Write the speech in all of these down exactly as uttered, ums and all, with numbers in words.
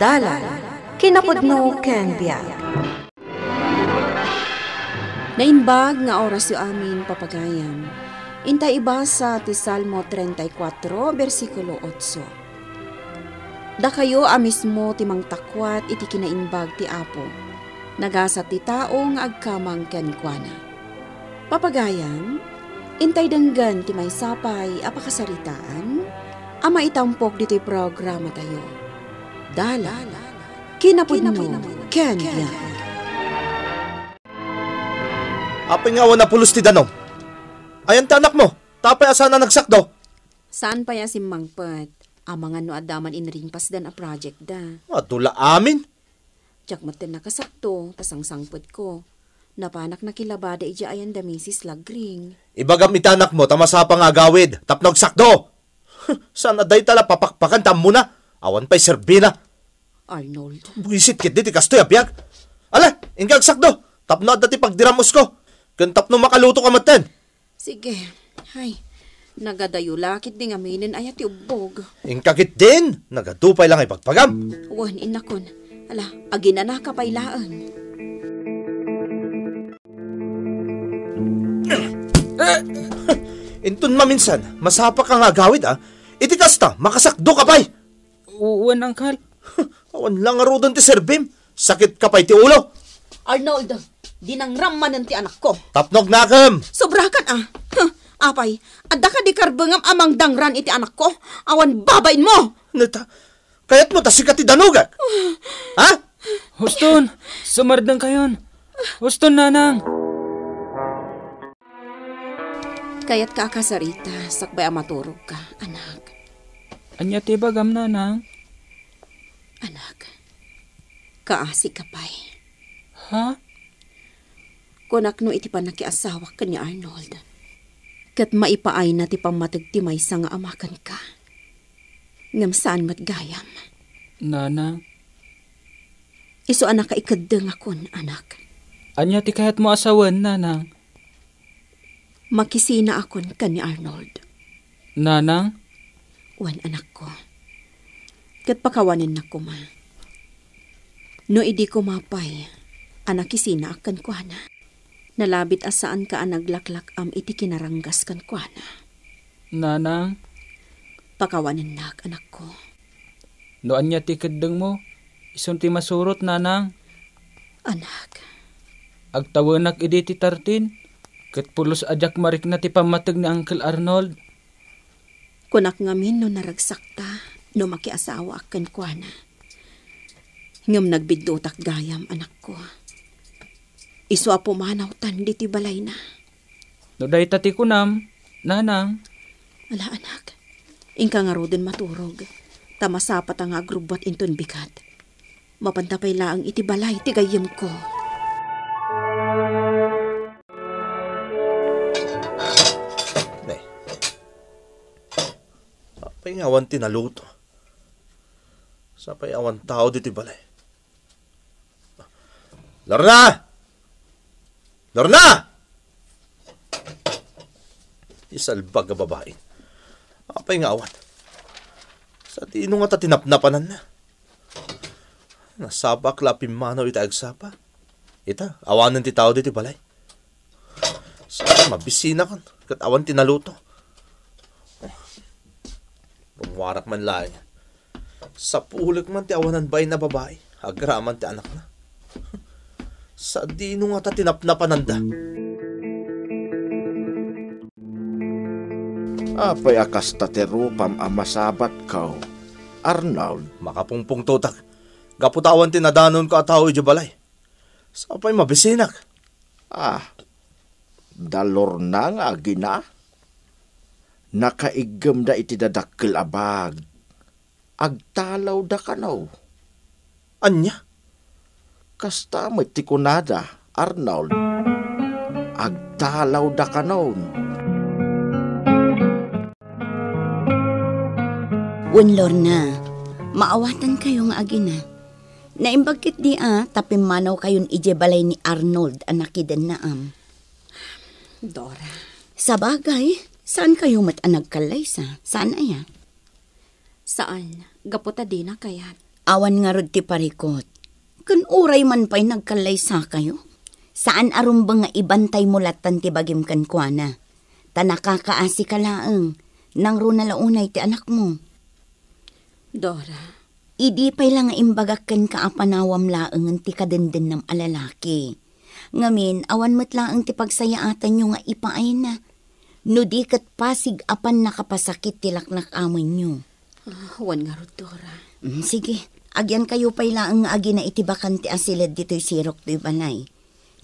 Dalan, kinapudno ken biag. Naimbag nga orasyo amin, papagayam. Intay ibasa ti Salmo treinta y cuatro, bersikulo otso. Dakayo a mismo ti mangtakuat iti kinaimbag ti Apo. Nagasat ti tao nga agkamang kenkuana. Papagayam, intay denggen ti maysa pay a pakasaritaan a maitampok ditoy programatayo. Dalan, kinapudno, ken biag. Apay nga awan a pulos ti danum? Ayan ti anakmo? Tapay a saan a nagsakdo? Saan pay a simmangpet? Amangan no adda man inringpasdan a project da. Adu la amin. Diak met nakasakto, ta sangsangpetko. Napanak nakilabada idiay ayan da Misis Lagring. Ibagam iti anakmo ta masapa nga agawid tapno agsakdo. Saan a dayta la papakpakan ta ammona? Awan pay serbina. Arnold. Buisit ketdi ti kastoy a biag. Ala, inka agsakdo. Tapno adda ti pagdiramusko. Ken tapno makaluto ka metten. Sige. Ay, nagadayo la ketdi ngaminen aya ti ubbog. Inka ketdin, nagadu pay la nga ibagpagam. Wen, innakon. Ala, aginanaka pay laeng. Inton maminsan, masapa ka nga agawid, a. Iti kasta, makasakdo ka pay. Wen, Uncle. Awan la ngaruden ti serbim. Sakit ka pay ti ulo. Arnold, dinangram manen ti anakko. Tapno agnakem. Sobrakan, a. Huh, apay, adda kadi karbengam a mangdangran iti anakko? Awan babainmo. Neta, kayatmo ta sika ti danugak? Ha? Huston, sumardengkayon. Huston, nanang. Kayatka a kasarita, sakbay a maturogka, anak. Ania ti ibagam, nanang? Anak, kaasika pay. Ha? Kunak no iti pannakiasawak ken ni Arnold, ket maipaayna ti pammateg ti maysa nga ama kenka. Ngem saan met gayam. Nanang? Isu a nakaikeddengakon, anak. Ania ti kayatmo a sawen, nanang? Makisinaakon ken ni Arnold. Nanang? Wen, anakko. Ket pakawanennak koma. No idi koma pay a nakisinaak kenkuana, nalabit a saanka a naglaklak-am iti kinaranggas kenkuana. Nanang? Pakawanennak, anakko. No ania ti keddengmo, isun ti masurot, nanang. Anak. Agtawenak idi ti thirteen, ket pulos a diak marikna ti pammateg ni Uncle Arnold. Kunak ngamin no naragsakta, no makiasawaak kenkuana. Ngem nagbiddutak gayam, anakko. Isu a pumanawtan ditoy balayna. No dayta ti kunam, nanang. Ala, anak. Inka ngaruden maturog, ta masapata nga agrubbuat inton bigat. Mapanta pay laeng iti balay ti gayyemko. Nay. Apay nga awan ti naluto? Sapay awan tao ditoy balay. Lorna! Lorna! Ti salbag a babai. Apay nga awan? Sadino ngata ti napnapananna? Nasapaak la a pimmanaw iti agsapa. Ita, awanen ti tao ditoy balay. Saan mabisinakan ket awan ti naluto? Rummuarak man laeng. Sapulek man ti awanan bain a babai, agraman ti anakna. Sadino ngata ti napnapananda? Apay a kasta ti rupam a masabatko, Arnold? Makapungpungtotak. Gapu ta awan ti nadanonko a tao idiay balay. Sapay mabisinak. Ah, da Lorna nga agina? Nakaiggemda iti dadakkel a bag. Agtalawda kano? Ania? Kasta met ti kunada, Arnold. Agtalawda kanon. Wen, Lorna, maawatankayo nga agina. Naimbag ketdi a ta pimmanawkayon idiay balay ni Arnold a nakidennaam. Dora. Sabagay, saankayo met a nagkallaysa? Saan aya? Saan, gapu ta dina kayat. Awan ngarud ti parikut. Ken uray man pay nagkallaysakayo, saan a rumbeng nga ibantaymo lattan ti bagim kenkuana. Ta nakakaasika laeng, nangruna la unay ti anakmo. Dora. Idi pay la nga imbagak kenka a panawam laengen ti kadendennam a lalaki. Ngamin, awan met laeng ti pagsayaatanyo nga ipaayna. No di ket pasig a pannakapasakit ti laknak-amenyo. Ah, wen ngarud, Dora. Mm, sige, agyankayo pay laeng nga agina iti bakante a siled ditoy sirok toy balay.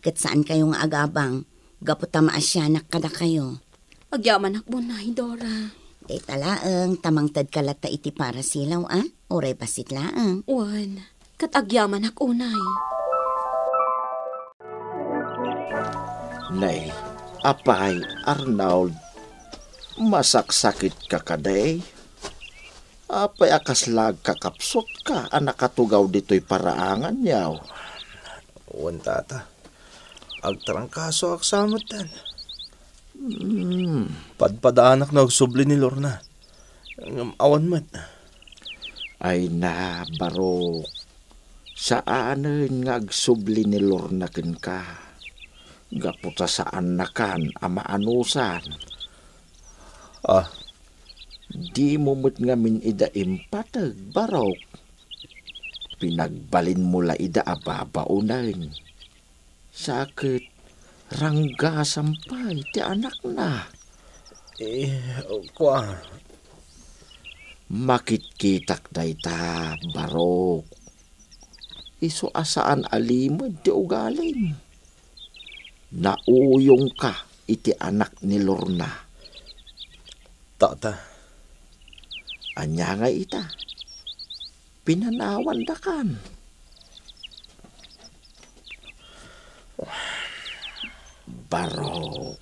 Ket saankayo nga agabang, gapu ta maasianak kadakayo. Agyamanak unay, Dora. Dayta laeng, ta mangtedka latta iti parasilaw, a? Uray bassit laeng. Wen, ket agyamanak unay. Nay, apay, Arnold, masaksakitka kadi? Apay a kasla agkakapsutka a nakatugaw ditoy paraanganyo? Wen, tata. Agtrangkasoak sa metten. Hmm. Padpadaanak no agsubli ni Lorna. Ngem awan met. Ay na, Barok. Saanen nga agsubli ni Lorna kenka. Gapu ta saannakan a maanusan. Ah. Dimo met ngamin ida impateg, Barok. Pinagbalinmo la ida a babaonen. Sa ket ranggasam pay ti anakna. Eh, kua. Makitkitak dayta, Barok. Isu a saan a limed ti ugalim. Nauyongka iti anak ni Lorna. Tata. Ania ngay ita? Pinanawandakan. Barok.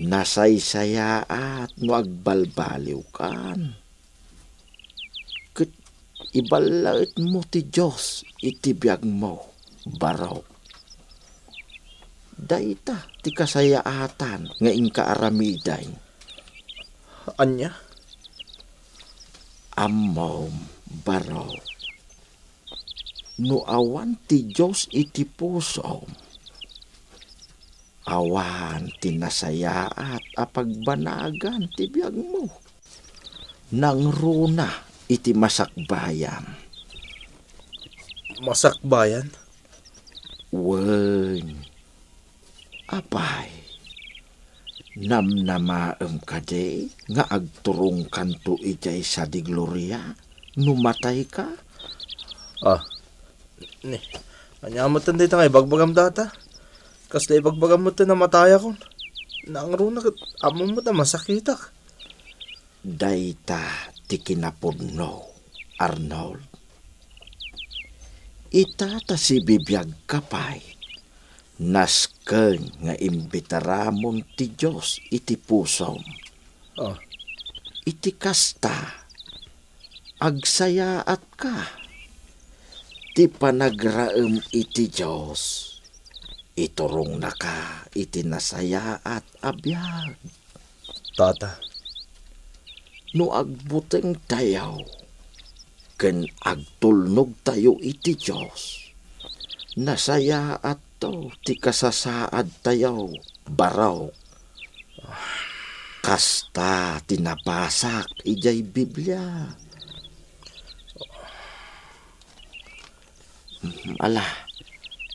Nasaysayaat no agbalbaliwkan. Ket iballaetmo ti Dios iti biagmo, Barok. Dayta ti kasayaatan nga inka aramiden. Ania? Ammom, Barok. No awan ti Dios iti pusom, awan ti nasayaat a pagbanagan ti biagmo. Nangruna iti masakbayan. Masakbayan? Wen. Apay, namnamaem kadi nga agturongkanto idiay sadi gloria no matayka? Ah, ni, ania met dayta nga ibagbagam data? Kasla ibagbagam met ta namatayakon. Nangruna ket ammom met a masakitak. Dayta ti kinapudno, Arnold. Ita ta sibibiagka pay, nasken nga imbitaramon ti Dios iti pusom. Ah. Iti kasta, agsayaatka. Ti panagraem iti Dios, iturongnaka iti nasayaat a biag. Tata. No agbutengtayo ken agtulnogtayo iti Dios, nasayaatto ti kasasaadtayo, Barok. Kasta ti nabasak idiay Biblia. Ala,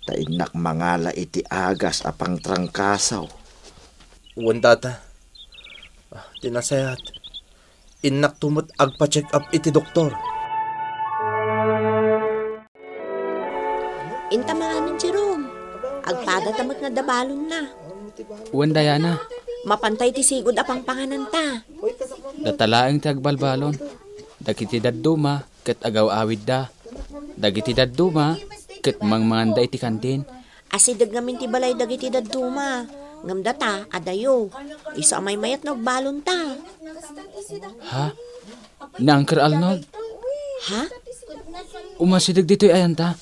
ta innak mangala iti agas a pangtrangkaso. Wen, tata. Ah, ti nasayaat, innakto met agpa-check up iti doktor. Inta manganen, Jerome. Agpadata met nga adda balonna. Wen, Diana. Mapantay ti sigud a pangpangananta. Data laeng ti agbalbalon. Dagiti dadduma ket agaw-awidda. Dagiti dadduma ket mangmanganda iti kantin. Asideg ngamin ti balay dagiti dadduma. Ngem data, adayo. Isu a maymayat no agbalonta. Ha? Ni Uncle Arnold? Ha? Umasideg ditoy ayanta?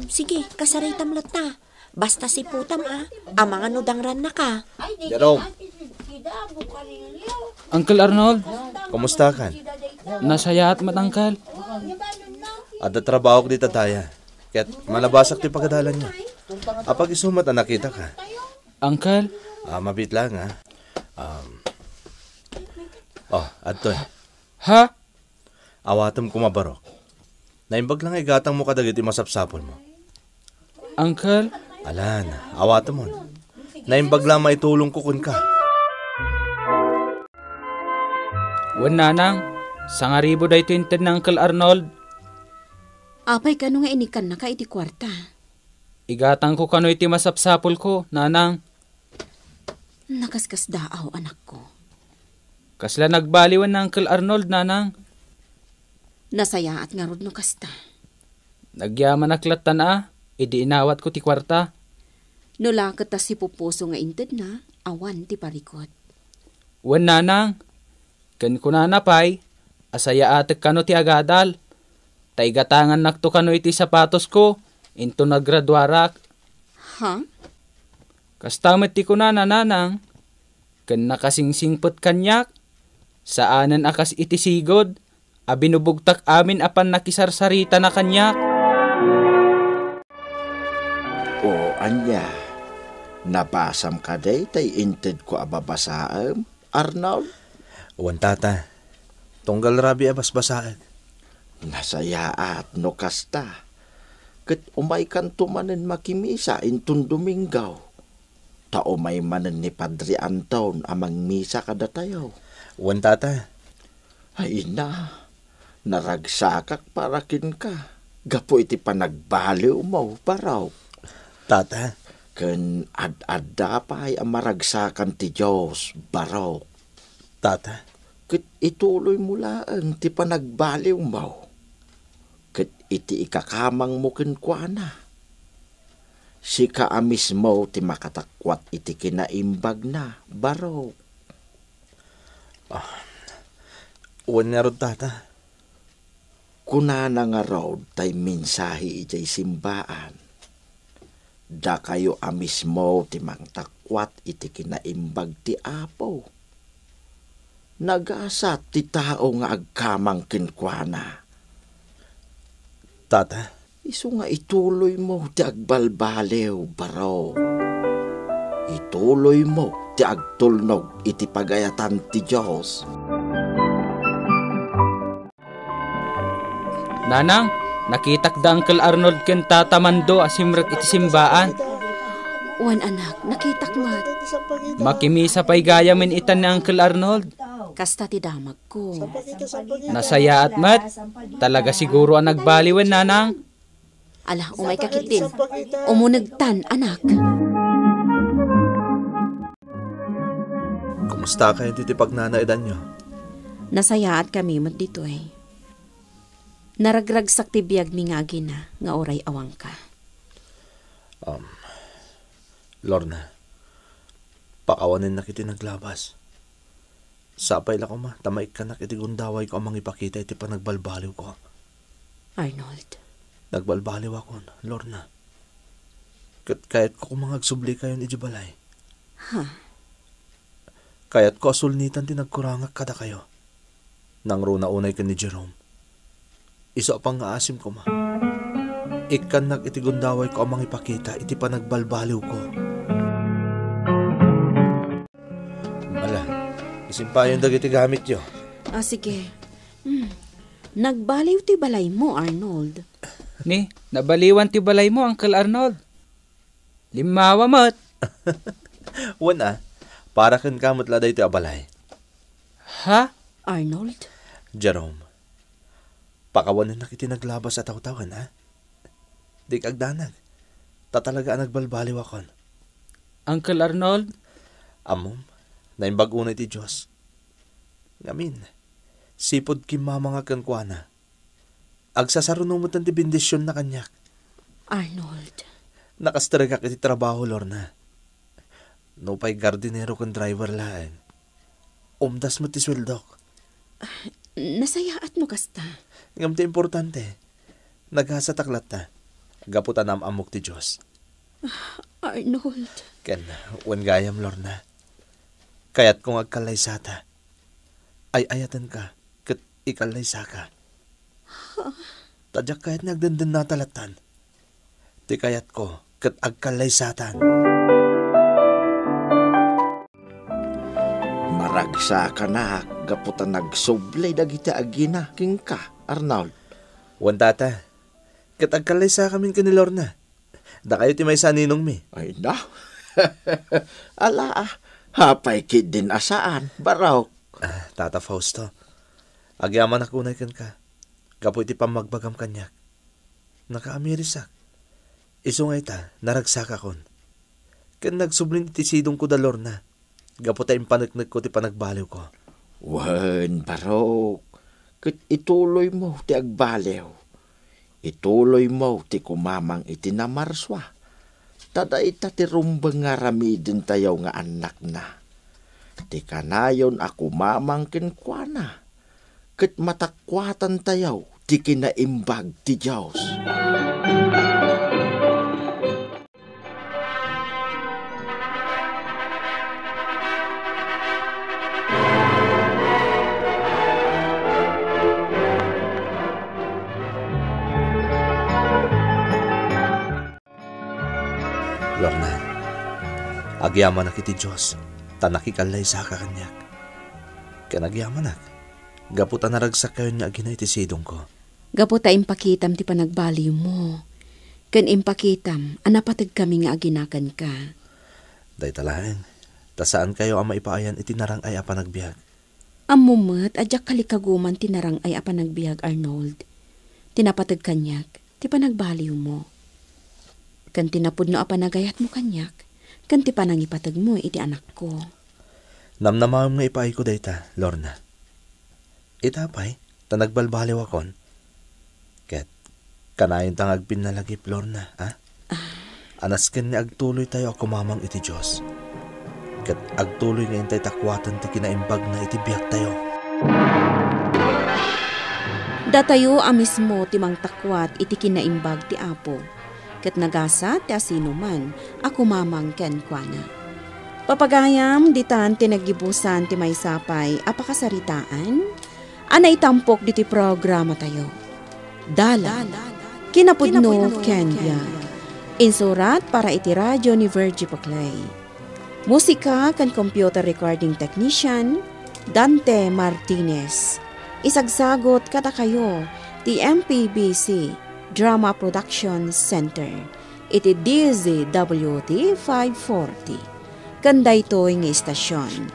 Sige, kasaritam latta. Basta siputam, a. Amangan no dangrannaka. Jerome. Uncle Arnold? Kumustakan? Nasayaat met, Uncle. Adda trabahok dita daya. Ket malabasak ti pagadalanyo. Apag isu met a nakitaka. Uncle? Ah, mabiit lang, ah. Um, oh, adtoy. Ha? Awatem koma, barok. Naimbag lang igatangmo kadagiti masapsapulmo. Uncle? Alan, awatemon. Naimbag lang maitulongko kenka. Wen, nanang, sangaribu daytoy inted ni Uncle Arnold. Apay kano nga inikkannaka iti kuarta? Igatangko kano iti masapsapulko, nanang. Nakaskasdaaw, anakko. Kasla nagbaliwen ni Uncle Arnold, nanang. Nasayaat ngarud no kasta. Nagyamanak lattan a, idi inawatko ti kuarta. No la ket ta sipupuso nga intedna, awan ti parikut. Wen, nanang. Ken kunana pay, a sayaatek kano ti agadal. Ta igatangannakto kano iti sapatosko, inton agraduarak. Ha? Kasta met ti kunana, nanang. Ken nakasingsingpet kaniak. Saanen a kas iti sigud, a binubugtak amin a pannakisarsaritana kaniak. O ania, nabasam kadi tay intedko a babasaem, Arnold? Wen, tata. Tunggal rabii a basbasaek. Nasayaat no kasta. Ket umaykanto manen makimisa inton Domingo. Ta umay manen ni Padre Anton a mangmisa kadatayo. Wen, tata. Ay, ina, naragsakak para kenka gapu iti panagbaliwmo, barok. Tata. Ken ad-adda pay a maragsakan ti Dios, barok. Tata. Ket ituloymo laeng ti panagbaliwmo. Ket iti ikakamangmo kenkuana, sika a mismo ti makatakwat iti kinaimbagna, barok. Ah, wen ngarud, tata. Kunana ngarud tay mensahe idiay simbaan, dakayo a mismo ti mangtakwat iti kinaimbag ti Apo. Nagasat ti tao nga agkamang kenkuana. Tata? Isu nga ituloymo ti agbalbaliw, barok. Ituloymo ti agtulnog iti pagayatan ti Dios. Nanang, nakitak da Uncle Arnold ken Tata Mando a simrek iti simbaan. Wen, anak, nakitak met. Makimisa pay gayamen itan ni Uncle Arnold. Kasta ti damagko. Nasayaat met. Talaga siguro a nagbaliwen, nanang. Ala, umay ka ketdin. Umunegtan, anak. Kumusta kayo ditoy pagnanaedanyo? Nasayaat kami met ditoy. Naragragsak ti biagmi nga agina nga uray awanka. Um, Lorna, pakawanennak iti naglabas. Sapay la koma ta maikkannak iti gundawayko a mangipakita iti panagbalbaliwko. Arnold. Nagbalbaliwakon, Lorna. Ket kayatko koma nga agsublikayon idiay balay. Ha? Kayatko a sulnitan ti nagkurangak kadakayo. Nangruna unay ken ni Jerome. Isu a pangngaasim koma. Ikkannak iti gundawayko a mangipakita iti panagbalbaliwko. Ala, isimpayon dagiti gamityo. Ah, sige. Hmm. Nagbaliw ti balaymo, Arnold. Ni, nabaliwan ti balaymo, Uncle Arnold. Limmawa met. Wen a, para kenka met la daytoy a balay. Ha? Arnold? Jerome, pakawanennak iti naglabas a tawtawen, ha? Dika agdanag. Ta talaga a nagbalbaliwakon. Uncle Arnold? Ammom, naimbag unay ti Dios. Ngamin, sipud kimmamangak kenkuana, agsasaruno met ti bendisionna kaniak. Arnold. Nakastrikak iti trabaho, Lorna. Nupay gardinero ken driver laeng, umdas met ti sueldok. Nasayaat no kasta. Ngem ti importante, nagasatak latta, gapu ta naam-ammok ti Dios. Arnold. Ken, wen gayam, Lorna. Kayatko nga agkallaysata. Ay-ayatenka, ket ikallaysaka. Ha? a diak kayat nga agdendennata lattan. Ti kayatko ket agkallaysatan. Maragsakanak gapu ta nagsubli dagiti agina kenka, Arnold. Wen, Tata. Ket agkallaysakamin ken ni Lorna. Dakayo ti maysa a ninongmi. Ay, na. Ala, ah. Apay ketdin a saan, Barok? Ah, Tata Fausto, agyamanak unay kenka gapu iti pammagbagam kaniak. Nakaamirisak. Isu nga ita, naragsakakon. Ken nagsublin iti sidongko da Lorna gapu ta impaneknekko ti panagbaliwko. Wen, Barok, ket ituloymo ti agbaliw. Ituloymo ti kumamang iti namarsua. Ta dayta ti rumbeng nga aramidentayo nga annakna. Ti kanayon a kumamang kenkuana, ket matakuatantayo ti kinaimbag ti Dios. Lorna, agyamanak iti Dios, ta nakikallaysaka kaniak. Ken agyamanak, gapu ta naragsakkayon nga agina iti sidongko. Gapu ta impakitam ti panagbaliwmo, ken impakitam a napategkami nga agina kenka. Dayta laeng, ta saankayo a maipaayan iti narang-ay a panagbiag. Ammom met a diak kalikaguman ti narang-ay a panagbiag, Arnold. Ti napateg kaniak, ti panagbaliwmo. Ken ti napudno a panagayatmo kaniak, ken ti panangipategmo iti anakko. Namnamaem nga ipaayko dayta, Lorna. Ita pay, ta nagbalbaliwakon. Ket, kanayonta nga agpinnalagip, Lorna, a? Ah. A nasken nga agtuloytayo a kumamang iti Dios. Ket agtuloy nga intay takuaten ti kinaimbagna iti biagtayo. Datayo a mismo ti mangtakuat iti kinaimbag ti Apo, ket nagasat ti asinoman a kumamang kenkuana. Papagayam, ditan ti naggibusan ti maysa pay a pakasaritaan a naitampok ditoy programatayo. Dalan, kinapudno ken biag. Insurat para iti radio ni Virgie Paclay. Musika ken computer recording technician, Dante Martinez. Isagsagot kadakayo ti M P B C Drama Production Center iti D Z W T five forty. Ken daytoy nga istasyon,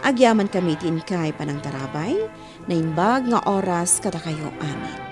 agyamankami iti inkay panangtarabay, naimbag nga oras kadakayo amin.